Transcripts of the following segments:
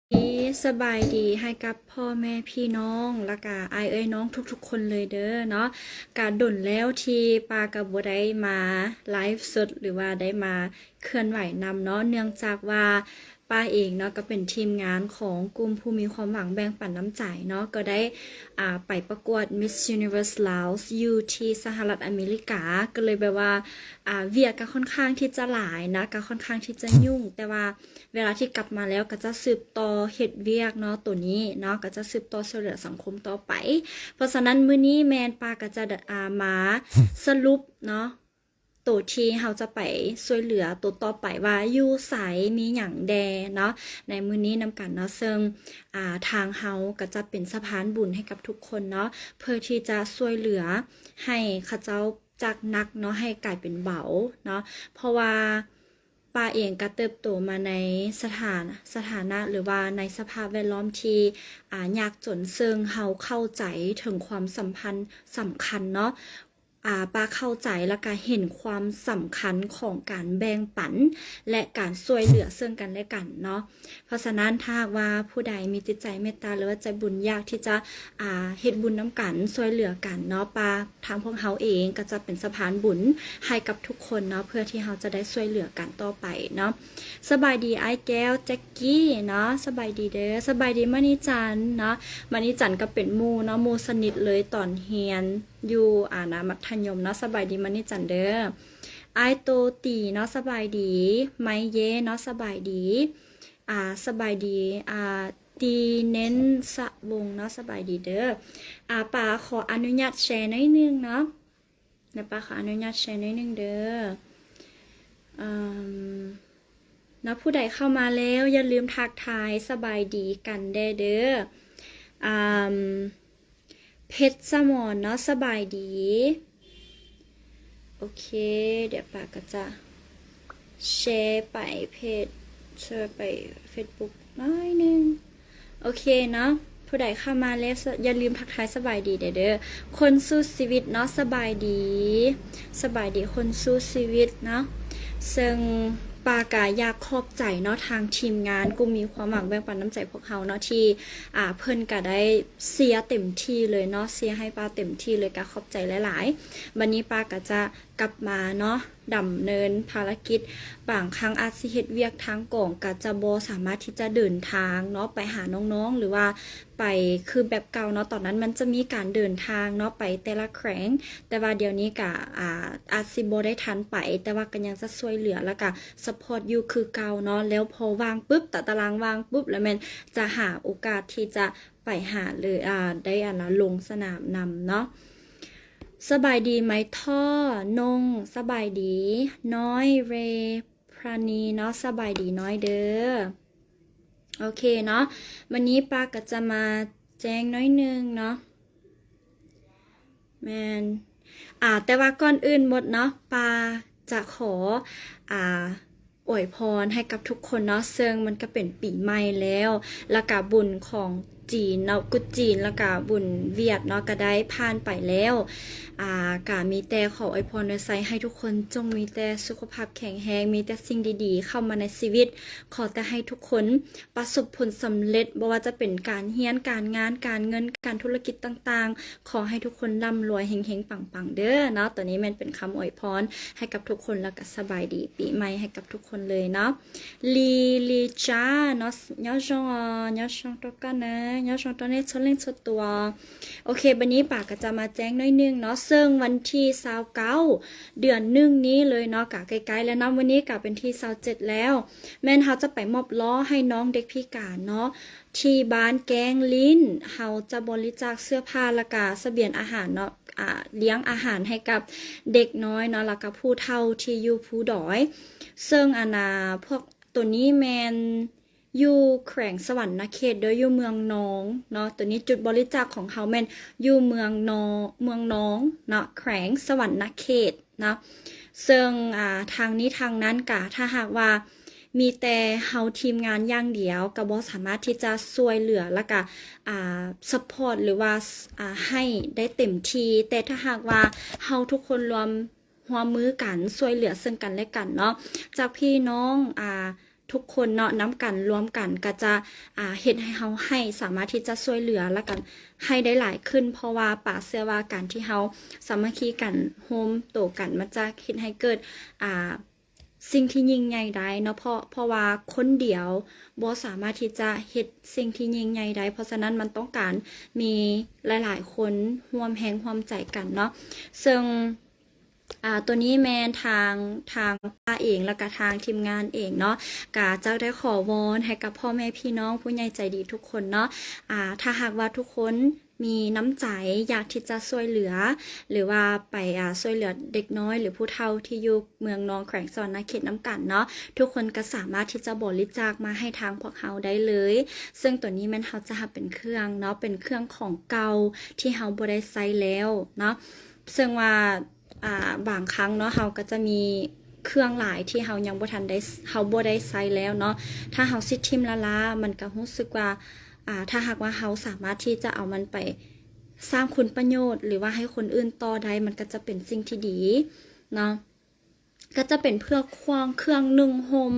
ສະບາຍດີໃຫ້ກັບພໍ່ແມ່ພີ່ນ້ອງ ແລ້ວກະອ້າຍເອື້ອຍນ້ອງທຸກໆຄົນເລີຍເດີເນາະ. ກະດົນແລ້ວທີ່ປາກະບໍ່ໄດ້ມາໄລຟ໌ສົດ ຫຼືວ່າໄດ້ມາເຄື່ອນໄຫວນຳເນາະ ເນື່ອງຈາກວ່າປາເອງເນາະ ກໍເປັນທີມງານຂອງກຸ່ມຜູ້ມີຄວາມຫວັງແບ່ງປັນນ້ຳໃຈເນາະ ກໍໄດ້ ອ່າ ໄປປະກວດ Miss Universe Laos ຢູ່ທີ່ສະຫະລັດອາເມລິກາ ກໍເລີຍແບບວ່າ ອ່າ ວຽກກໍຄ່ອນຂ້າງທີ່ຈະຫຼາຍນະ ກໍຄ່ອນຂ້າງທີ່ຈະຫຍຸ້ງ ແຕ່ວ່າ ເວລາທີ່ກັບມາແລ້ວກໍຈະສືບຕໍ່ເຮັດວຽກເນາະ ໂຕນີ້ເນາະ ກໍຈະສືບຕໍ່ຊ່ວຍເຫຼືອສັງຄົມຕໍ່ໄປ. ເພາະສະນັ້ນ ມື້ນີ້ແມ່ນປາກໍຈະ ອ່າ ມາສະຫຼຸບເນາະ ໂຕທີ່ເຮົາຈະໄປຊ່ວຍເຫຼືອໂຕຕໍ່ໄປວ່າຢູ່ໃສ ມີຫຍັງແດ່ເນາະ ໃນມື້ນີ້ນຳກັນເນາະ. ເຊິ່ງ ອ່າ ທາງເຮົາກໍຈະເປັນສະພານບຸນໃຫ້ກັບທຸກຄົນເນາະ ເພື່ອທີ່ຈະຊ່ວຍເຫຼືອໃຫ້ເຂົາເຈົ້າຈາກໜັກເນາະ ໃຫ້ກາຍເປັນເບົາເນາະ ເພາະວ່າ ປາເອງກໍເຕີບໂຕມາໃນສະຖານ ສະຖານະ ຫຼືວ່າໃນສະພາບແວດລ້ອມທີ່ ອ່າ ຍາກຈົນ ເຊິ່ງເຮົາເຂົ້າໃຈເຖິງຄວາມສຳພັນ ສຳຄັນເນາະ ອ່າ ປາເຂົ້າໃຈ ແລ້ວກະເຫັນຄວາມສຳຄັນຂອງການແບ່ງປັນ ແລະ ການຊ່ວຍເຫຼືອເຊິ່ງກັນແລະກັນເນາະ. ເພາະສະນັ້ນ ຖ້າຫາກວ່າຜູ້ໃດມີຈິດໃຈເມດຕາ ຫຼືວ່າໃຈບຸນ ຢາກທີ່ຈະ ອ່າ ເຮັດບຸນນຳກັນ ຊ່ວຍເຫຼືອກັນເນາະ ປາ ທາງພວກເຮົາເອງກໍຈະເປັນສະພານບຸນໃຫ້ກັບທຸກຄົນເນາະ ເພື່ອທີ່ເຮົາຈະໄດ້ຊ່ວຍເຫຼືອກັນຕໍ່ໄປເນາະ. ສະບາຍດີອ້າຍແກ້ວ ແຈັກກີ້ເນາະ ສະບາຍດີເດີ. ສະບາຍດີມະນີຈັນເນາະ ມະນີຈັນກໍເປັນໝູ່ເນາະ ໝູ່ສະໜິດເລີຍຕອນຮຽນຢູ່ ອ່າ ນະ ມັດທະຍົມເນາະ. ສະບາຍດີມະນີຈັນເດີ. ອ້າຍໂຕຕີເນາະ ສະບາຍດີ. ໄມເຢເນາະ ສະບາຍດີ. ອ່າ ສະບາຍດີ ອ່າ ຕີເນັ້ນສະວົງເນາະ ສະບາຍດີເດີ. ອ່າ ປາຂໍອະນຸຍາດແຊໜ້ອຍໜຶ່ງເນາະ ແລ້ວປາຂໍອະນຸຍາດແຊໜ້ອຍໜຶ່ງເດີ. ເອີ່ມ ເນາະ ຜູ້ໃດເຂົ້າມາແລ້ວ ຢ່າລືມທັກທາຍສະບາຍດີກັນແດ່ເດີ. ອ່າ ເພັດສະໝອນເນາະ ສະບາຍດີ. ໂອເຄ ດຽວປາກໍຈະແຊໄປເພຈ ແຊໄປເຟສບຸກໜ້ອຍໜຶ່ງ. ໂອເຄເນາະ ຜູ້ໃດເຂົ້າມາແລ້ວ ຢ່າລືມທັກທາຍສະບາຍດີແດ່ເດີ. ຄົນສູ້ຊີວິດເນາະ ສະບາຍດີ ສະບາຍດີຄົນສູ້ຊີວິດເນາະ. ເຊິ່ງປາກະຢາກຂອບໃຈເນາະ ທາງທີມງານກຸ່ມມີຄວາມຫວັງແບ່ງປັນນ້ຳໃຈພວກເຮົາເນາະ ທີ່ ອ່າ ເພິ່ນກະໄດ້ເຊຍເຕັມທີ່ເລີຍເນາະ ເຊຍໃຫ້ປາເຕັມທີ່ເລີຍ ກະຂອບໃຈຫຼາຍໆ. ບັດນີ້ປາກະຈະກັບມາເນາະ ດຳເນີນພາລະກິດ. ບາງຄັ້ງອາດຊິເຮັດວຽກທາງກອງ ກະຈະບໍ່ສາມາດທີ່ຈະເດີນທາງເນາະ ໄປຫານ້ອງໆ ຫຼືວ່າໄປຄືແບບເກົ່າເນາະ. ຕອນນັ້ນມັນຈະມີການເດີນທາງເນາະ ໄປແຕ່ລະແຂວງ ແຕ່ວ່າດຽວນີ້ກະ ອາ ອາດຊິບໍ່ໄດ້ທັນໄປ ແຕ່ວ່າກໍຍັງຈະຊ່ວຍເຫຼືອ ແລ້ວກະຊັບພອດຢູ່ຄືເກົ່າເນາະ. ແລ້ວພໍວ່າງປຶບ ຕາຕະລາງວ່າງປຶບ ແລ້ວແມ່ນຈະຫາໂອກາດທີ່ຈະໄປຫາເລີຍ ອາ ໄດ້ອັນນະ ລົງສະໜາມນຳເນາະ. ສະບາຍດີໄມທໍ່ນົງ ສະບາຍດີນ້ອຍເຣພຣານີເນາະ ສະບາຍດີນ້ອຍເດີ. ໂອເຄເນາະ ວັນນີ້ປາກໍຈະມາແຈ້ງໜ້ອຍໜຶ່ງເນາະ ແມ່ນ ອາ ແຕ່ວ່າກ່ອນອື່ນໝົດເນາະ ປາຈະຂໍ ອາ ອວຍພອນໃຫ້ກັບທຸກຄົນເນາະ ເຊິ່ງມັນກໍເປັນປີໃໝ່ແລ້ວ ແລ້ວກະບຸນຂອງຈີນເນາະ ກຸດຈີນ ແລ້ວກະບຸນຫວຽດເນາະ ກະໄດ້ຜ່ານໄປແລ້ວ. ອາ ກະມີແຕ່ຂໍອວຍພອນອວຍໄຊໃຫ້ທຸກຄົນຈົ່ງມີແຕ່ສຸຂະພາບແຂງແຮງ ມີແຕ່ສິ່ງດີໆເຂົ້າມາໃນຊີວິດ. ຂໍແຕ່ໃຫ້ທຸກຄົນປະສົບຜົນສຳເລັດ ບໍ່ວ່າຈະເປັນການຮຽນ ການງານ ການເງິນ ການທຸລະກິດຕ່າງໆ ຂໍໃຫ້ທຸກຄົນລ່ຳລວຍເຮັງໆປັງໆເດີເນາະ. ໂຕນີ້ແມ່ນເປັນຄຳອວຍພອນໃຫ້ກັບທຸກຄົນ ແລ້ວກະສະບາຍດີປີໃໝ່ໃຫ້ກັບທຸກຄົນເລີຍເນາະ. ລີ ລີຈາເນາະ ຍອດຊ່ອງ ຍອດຊ່ອງຕົວການເນາະ ຍອດຊ່ອງຕົວເນ ຊົດເລັ່ງຊົດຕົວ. ໂອເຄ ບັດນີ້ປາກໍຈະມາແຈ້ງໜ້ອຍໜຶ່ງເນາະ ເຊິ່ງວັນທີຊາວເກົ້າ ເດືອນໜຶ່ງນີ້ເລີຍເນາະ ກະໃກ້ໆແລ້ວເນາະ ມື້ນີ້ກະເປັນທີຊາວເຈັດແລ້ວ ແມ່ນເຮົາຈະໄປມອບລໍ້ໃຫ້ນ້ອງເດັກພິການເນາະ ທີ່ບ້ານແກ້ງລິ້ນ ເຮົາຈະບໍລິຈາກເສື້ອຜ້າ ແລ້ວກະສະບຽນອາຫານເນາະ ອາ ລ້ຽງອາຫານໃຫ້ກັບເດັກນ້ອຍເນາະ ແລ້ວກະຜູ້ເຖົ້າທີ່ຢູ່ພູດອຍ. ເຊິ່ງອັນນາ ພວກໂຕນີ້ແມ່ນຢູ່ແຂວງສະຫວັນນະເຂດເດີ ຢູ່ເມືອງນອງເນາະ. ໂຕນີ້ຈຸດບໍລິຈາກຂອງເຮົາແມ່ນຢູ່ເມືອງນອງ ເມືອງນອງເນາະ ແຂວງສະຫວັນນະເຂດ ເນາະ ເຊິ່ງ ອາ ທາງນີ້ທາງນັ້ນກະ ຖ້າຫາກວ່າມີແຕ່ເຮົາທີມງານຢ່າງດຽວ ກະບໍ່ສາມາດທີ່ຈະຊ່ວຍເຫຼືອ ແລ້ວກະ ອາ ຊັບພອດ ຫຼືວ່າ ອາ ໃຫ້ໄດ້ເຕັມທີ່ ແຕ່ຖ້າຫາກວ່າເຮົາທຸກຄົນລວມຮ່ວມມືກັນ ຊ່ວຍເຫຼືອເຊິ່ງກັນແລະກັນເນາະ ຈາກພີ່ນ້ອງ ອາ ທຸກຄົນເນາະ ນຳກັນ ລວມກັນ ກໍຈະ ອ່າ ເຮັດໃຫ້ເຮົາໃຫ້ ສາມາດທີ່ຈະຊ່ວຍເຫຼືອ ແລ້ວກໍໃຫ້ໄດ້ຫຼາຍຂຶ້ນ ເພາະວ່າປາເຊື່ອວ່າການທີ່ເຮົາສາມັກຄີກັນ ໂຮມໂຕກັນ ມັນຈະເຮັດໃຫ້ເກີດ ອ່າ ສິ່ງທີ່ຍິ່ງໃຫຍ່ໄດ້ເນາະ ເພາະ ເພາະວ່າຄົນດຽວບໍ່ສາມາດທີ່ຈະເຮັດສິ່ງທີ່ຍິ່ງໃຫຍ່ໄດ້ ເພາະສະນັ້ນມັນຕ້ອງການມີຫຼາຍໆຄົນຮ່ວມແຮງຮ່ວມໃຈກັນເນາະ ເຊິ່ງ ອ່າ ໂຕນີ້ແມ່ນທາງ ທາງປ້າເອງ ແລ້ວກະທາງທີມງານເອງເນາະ ກະຈະໄດ້ຂໍວອນໃຫ້ກັບພໍ່ແມ່ພີ່ນ້ອງຜູ້ໃຫຍ່ໃຈດີທຸກຄົນເນາະ ອ່າ ຖ້າຫາກວ່າທຸກຄົນ ມີນ້ຳໃຈຢາກທີ່ຈະຊ່ວຍເຫຼືອ ຫຼືວ່າໄປ ອ່າ ຊ່ວຍເຫຼືອເດັກນ້ອຍ ຫຼືຜູ້ເຖົ້າທີ່ຢູ່ເມືອງນອງ ແຂວງສະຫວັນນະເຂດນຳກັນເນາະ ທຸກຄົນກໍສາມາດທີ່ຈະບໍລິຈາກມາໃຫ້ທາງພວກເຮົາໄດ້ເລີຍ ເຊິ່ງໂຕນີ້ແມ່ນເຮົາຈະຮັບເປັນເຄື່ອງເນາະ ເປັນເຄື່ອງຂອງເກົ່າທີ່ເຮົາບໍ່ໄດ້ໃຊ້ແລ້ວເນາະ ເຊິ່ງວ່າ ອ່າ ບາງຄັ້ງເນາະ ເຮົາກໍຈະມີເຄື່ອງຫຼາຍທີ່ເຮົາຍັງບໍ່ທັນໄດ້ ເຮົາບໍ່ໄດ້ໃຊ້ແລ້ວເນາະ ຖ້າເຮົາຊິຖິ້ມລ້າໆ ມັນກໍຮູ້ສຶກວ່າ ອ່າ ຖ້າຫາກວ່າເຮົາສາມາດທີ່ຈະເອົາມັນໄປສ້າງຄຸນປະໂຫຍດ ຫຼືວ່າໃຫ້ຄົນອື່ນຕໍ່ໄດ້ ມັນກໍຈະເປັນສິ່ງທີ່ດີເນາະ ກໍຈະເປັນເພື່ອຄວາງ ເຄື່ອງນຸ່ງຫົ່ມ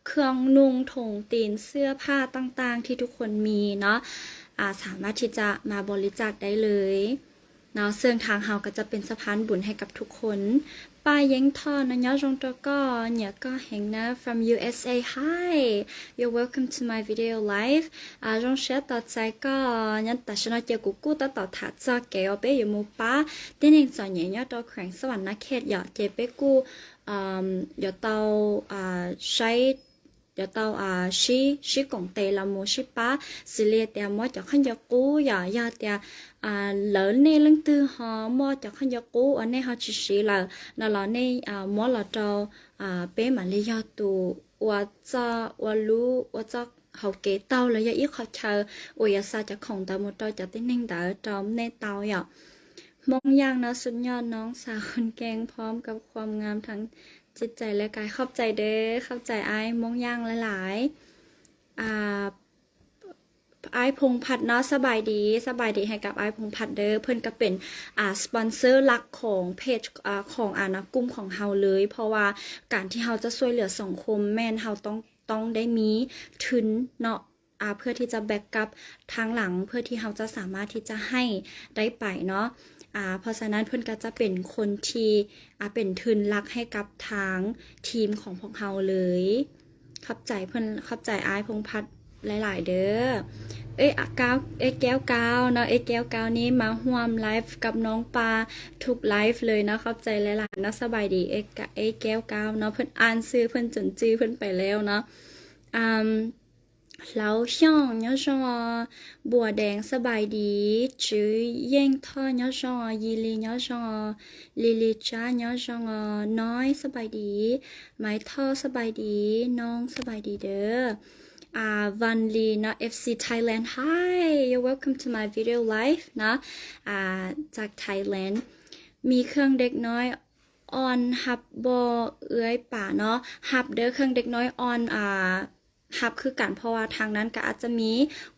ເຄື່ອງນຸ່ງ ຖົງຕີນ ເສື້ອຜ້າຕ່າງໆ ທີ່ທຸກຄົນມີເນາະ ອ່າ ສາມາດທີ່ຈະມາບໍລິຈາກໄດ້ເລີຍ ເນາະ ເຊິ່ງທາງເຮົາກໍຈະເປັນສະພານບຸນໃຫ້ກັບທຸກຄົນ. ປາເຢັງທໍ່ນະ ນຽຈອງໂຕກໍ ນຽກໍແຮງນະ from USA. Hi, you're welcome to my video live. ອາ ຈອງເຊຍຕໍ່ໃຈກໍ ຍານຕາຊະນະເຈກູກູຕະຕໍ່ຖາຈອເກອເປຢູ່ໝູ່ປ່າ ຕິເນັງຈອນເຍຍອດອແຂວງສະຫວັນນະເຂດ ຢໍເຈເປກູ ອາ ຢໍເຕົາ ອາ ໄຊ ຢໍເຕົາ ອາ ຊີ ຊີກົງເຕລະໝູຊິປາ ຊິເລເຕມອຈອກຂັນຢາກູ ຢາ ຢາເຕ ອາ ເລີເນເລິງຕື້ຮໍ ມອຈອກຂັນຢາກູ ອາເນຮໍຊິຊີລາ ນາລາເນ ອາ ມອລາເຕົາ ອາ ເປມາເລຢາຕູ ອວຈາ ອວລູ ອວຈາ ເຮົາເກເຕົາ ລະຢາອີກຂໍເຊີ ອວຍາສາຈາຂອງຕາມຸໂຕຈາຕິເນັງດາຕອມເນເຕົາ ຢາ ມົງຢ່າງນະ ສຸດຍອດ ນ້ອງສາວຄົນເກັ່ງ ພ້ອມກັບຄວາມງາມທັງ ຈິດໃຈ ແລະ ກາຍ. ຂອບໃຈເດີ ຂອບໃຈອ້າຍມົງຢ່າງຫຼາຍໆ ອາ ອ້າຍພົງພັດເນາະ ສະບາຍດີ ສະບາຍດີໃຫ້ກັບອ້າຍພົງພັດເດີ ເພິ່ນກະເປັນ ອາ ສະປອນເຊີຫຼັກຂອງເພຈ ອາ ຂອງ ອາ ນະ ກຸ່ມຂອງເຮົາເລີຍ ເພາະວ່າການທີ່ເຮົາຈະຊ່ວຍເຫຼືອສັງຄົມ ແມ່ນເຮົາຕ້ອງ ຕ້ອງໄດ້ມີທຶນເນາະ ອາ ເພື່ອທີ່ຈະແບັກກັບທາງຫຼັງ ເພື່ອທີ່ເຮົາຈະສາມາດທີ່ຈະໃຫ້ໄດ້ໄປເນາະ ອາ ເພາະສະນັ້ນເພິ່ນກໍຈະເປັນຄົນທີ່ ອາ ເປັນທຶນຫຼັກໃຫ້ກັບທາງທີມຂອງພວກເຮົາເລີຍ. ຂອບໃຈເພິ່ນ ຂອບໃຈອ້າຍພົງພັດຫຼາຍໆເດີ. ເອີຍ ອາ ກ້າວ ເອີຍ ແກ້ວກ້າວເນາະ ເອີຍ ແກ້ວກ້າວນີ້ມາຮ່ວມໄລຟ໌ກັບນ້ອງປາທຸກໄລຟ໌ເລີຍເນາະ ຂອບໃຈຫຼາຍໆເນາະ. ສະບາຍດີ ເອີຍ ກະ ເອີຍ ແກ້ວກ້າວເນາະ ເພິ່ນອ່ານຊື່ເພິ່ນຈົນຈື່ເພິ່ນໄປແລ້ວເນາະ ອາ ເລົ່າຮຽງ ນຽຈອງ ບົວແດງ ສະບາຍດີ ຈື່ເຢັງທໍ ນຽຈອງ ຢີລີ ນຽຈອງ ລີລີຈາ ນຽຈອງ ນ້ອຍ ສະບາຍດີ ໄມທໍ ສະບາຍດີ ນ້ອງ ສະບາຍດີເດີ ອາ ວັນລີເນາະ ເອັຟຊີ Thailand. Hi, you're welcome to my video live ເນາະ ອາ ຈາກ Thailand. ມີເຄື່ອງເດັກນ້ອຍ ອ່ອນຮັບບໍ່ເອື້ອຍປາເນາະ? ຮັບເດີ ເຄື່ອງເດັກນ້ອຍອ່ອນ ອາ ຮັບຄືກັນ ເພາະວ່າທາງນັ້ນກໍອາດຈະມີ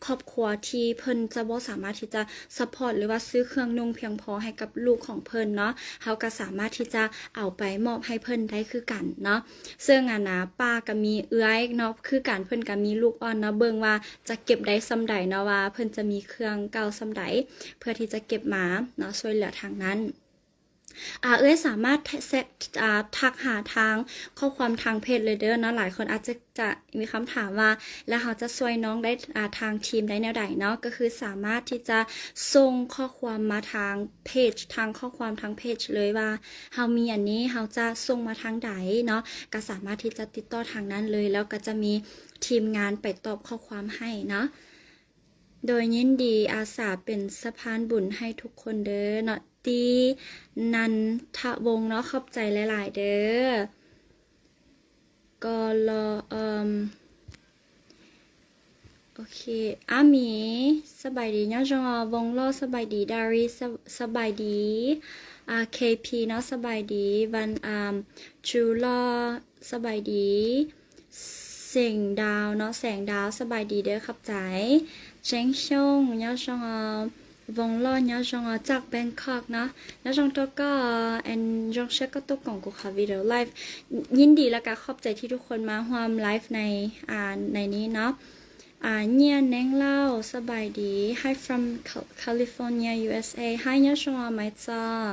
ຄອບຄົວທີ່ເພິ່ນຈະບໍ່ສາມາດທີ່ຈະຊັບພອດ ຫຼືວ່າຊື້ເຄື່ອງນຸ່ງພຽງພໍໃຫ້ກັບລູກຂອງເພິ່ນເນາະ ເຮົາກໍສາມາດທີ່ຈະເອົາໄປມອບໃຫ້ເພິ່ນໄດ້ຄືກັນເນາະ. ເຊິ່ງ ອາ ນາ ປ້າກໍມີເອື້ອຍເນາະ ຄືກັນ ເພິ່ນກໍມີລູກອ່ອນເນາະ ເບິ່ງວ່າຈະເກັບໄດ້ສ່ຳໃດເນາະ ວ່າເພິ່ນຈະມີເຄື່ອງເກົ່າສ່ຳໃດ ເພື່ອທີ່ຈະເກັບມາເນາະ ຊ່ວຍເຫຼືອທາງນັ້ນ. ອາ ເອື້ອຍສາມາດແຊະ ອາ ທັກຫາທາງຂໍ້ຄວາມທາງເພຈເລີຍເດີເນາະ ຫຼາຍຄົນອາດຈະ ຈະມີຄຳຖາມວ່າ ແລ້ວເຮົາຈະຊ່ວຍນ້ອງໄດ້ ອາ ທາງທີມໄດ້ແນວໃດເນາະ ກໍຄືສາມາດທີ່ຈະສົ່ງຂໍ້ຄວາມມາທາງເພຈ ທາງຂໍ້ຄວາມທາງເພຈເລີຍວ່າ ເຮົາມີອັນນີ້ ເຮົາຈະສົ່ງມາທາງໃດເນາະ ກໍສາມາດທີ່ຈະຕິດຕໍ່ທາງນັ້ນເລີຍ ແລ້ວກໍຈະມີທີມງານໄປຕອບຂໍ້ຄວາມໃຫ້ເນາະ. ໂດຍຍິນດີອາສາເປັນສະພານບຸນໃຫ້ທຸກຄົນເດີເນາະ ຕີນັນທະວົງເນາະ ຂອບໃຈຫຼາຍໆເດີ. ກໍລໍ ເອີ່ມ ໂອເຄ ອາມີ ສະບາຍດີ ນຽຈອງ ວົງລໍ ສະບາຍດີ ດາຣີ ສະ ສະບາຍດີ ອາ ເຄພີ ເນາະ ສະບາຍດີ ວັນ ອາ ຈູລໍ ສະບາຍດີ ເສັງດາວເນາະ ແສງດາວ ສະບາຍດີເດີ ຂອບໃຈ ເຈັງຊົງ ນຽຈອງ Vòng Lo nhớ Jong ຈາກ Bangkok ເນາະ. Nhớ Jong ໂຕກໍ and Jong ເຊກກໍໂຕກອງ ກູຄາວີດີໂອໄລຟ໌. ຍິນດີ ແລ້ວກໍຂອບໃຈທີ່ທຸກຄົນມາຮ່ວມໄລຟ໌ໃນ ອ່າ ໃນນີ້ເນາະ. ອ່າ Nhớ Neng Lao ສະບາຍດີ. Hi from Cal- California, U S A. Hi nhớ Jong ໄມຈອ